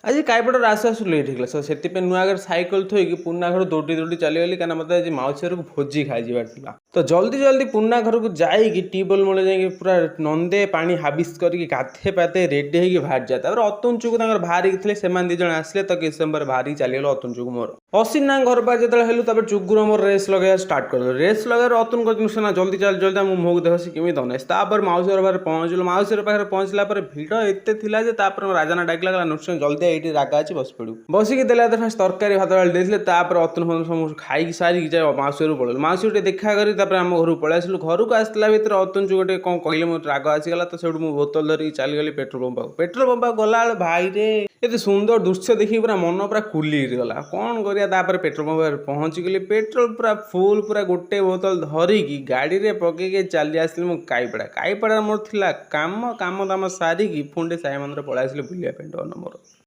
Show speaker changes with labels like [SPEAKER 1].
[SPEAKER 1] ଆଜି କାଇପଡ଼ାରୁ ଆସୁ ଆସୁ ଲେଟ୍ ହେଇଗଲା। ସେଥିପାଇଁ ନୂଆ ଘରେ ସାଇକେଲ ଥୋଇକି ପୁରୁଣା ଘରୁ ଦୌଡ଼ି ଦୌଡ଼ି ଚାଲିଗଲି, କାରଣ ମୋତେ ଆଜି ମାଉସୀ ଘରକୁ ଭୋଜି ଖାଇଯିବାର ଥିଲା। ତ ଜଲ୍ଦି ଜଲ୍ଦି ପୁରୁଣା ଘରକୁ ଯାଇକି ଟ୍ୟୁବୱେଲ୍ ମୂଳେ ଯାଇକି ପୁରା ନନ୍ଦେ ପାଣି ହାବିସ୍ କରିକି ଗାଧେ ପାଧେ ରେଡ଼ି ହେଇକି ବାହାରି ଯାଏ। ତାପରେ ଅତୁନ ଚୁକୁ ତାଙ୍କର ବାହାରିକି ଥିଲେ, ସେମାନେ 2 ଜଣ ଆସିଲେ। ତ କିଛି ସମୟ ପରେ ବାହାରିକି ଚାଲିଗଲୁ ଅତୁନ ଚୁକୁ ମୋର। ଅସିନାଙ୍କ ଘର ପାଖରେ ଯେତେବେଳେ ହେଲୁ, ତାପରେ ଚୁଗୁର ମୋର ରେସ୍ ଲଗେଇବା ଷ୍ଟାର୍ଟ କରିଦେଲୁ। ରେସ୍ ଲଗେଇବାରୁ ଅତୁନ କହୁଛନ୍ତି ନା ଜଲ୍ଦି ଚାଲ ଜଲ୍ଦି, ମୋ ମୁହଁକୁ ଦେଖ ସେ କେମିତି ଅନେଇଛି। ତାପରେ ମାଉସୀ ଘର ପାଖରେ ପହଞ୍ଚିଲୁ। ମାଉସୀ ଘର ପାଖରେ ପହଞ୍ଚିଲା ପରେ ଭିଡ଼ ଏତେ ଥିଲା ଯେ ତାପରେ ମୋ ରାଜାନା ଡାକିଲା, କହିଲା ନୃସିଂହ ଜଲ୍ଦି ଆ, ଏଇଠି ରାଗା ଅଛି, ବସି ପଡ଼ିବୁ। ବସିକି ଦେଲା ତ ଫାଷ୍ଟ ତରକାରୀ ଭାତ ଡାଲି ଦେଇଥିଲେ। ତାପରେ ଅତୁନ ଫତୁନ ସବୁ ଖାଇକି ସାରିକି ଯାଇ ମାଉସୀ ଘରକୁ ପଳେଇଲୁ। ମାଉସୀ ଘରୁ ଟିକେ ଦେଖା କରି ତାପରେ ଆମ ଘରକୁ ପଳେଇ ଆସିଲୁ। ଘରକୁ ଆସିଲା ଭିତରେ ଅତୁନ ଚୁକୁ ଟିକେ କ'ଣ କହିଲେ, ମୋତେ ରାଗ ଆସିଗଲା। ତ ସେଇଠୁ ମୁଁ ବୋତଲ ଧରିକି ଚାଲିଗଲି ପେଟ୍ରୋଲ ପମ୍ପ ପାଖକୁ। ପେଟ୍ରୋଲ ପମ୍ପ ପାଖକୁ ଗଲାବେଳେ ଭାଇରେ, ଏତେ ସୁନ୍ଦର ଦୃଶ୍ୟ ଦେଖିକି ପୁରା ମନ ପୁରା କୁଲି ହେଇଗଲା। କ'ଣ କରିବା? ତାପରେ ପେଟ୍ରୋଲ ପମ୍ପ ପାଖରେ ପହଞ୍ଚିଗଲି। ପେଟ୍ରୋଲ ପୁରା ଫୁଲ୍, ପୁରା ଗୋଟେ ବୋତଲ ଧରିକି ଗାଡ଼ିରେ ପକେଇକି ଚାଲି ଆସିଲି ମୁଁ କାଇପଡ଼ା। କାଇପଡ଼ାରେ ମୋର ଥିଲା କାମ। କାମ ଦାମ ସାରିକି ପୁଣି ଟିକେ ସାଇ ମନ୍ଦିର ପଳେଇ ଆସିଲି ବୁଲିବା ପାଇଁ। ଡନ ମୋର।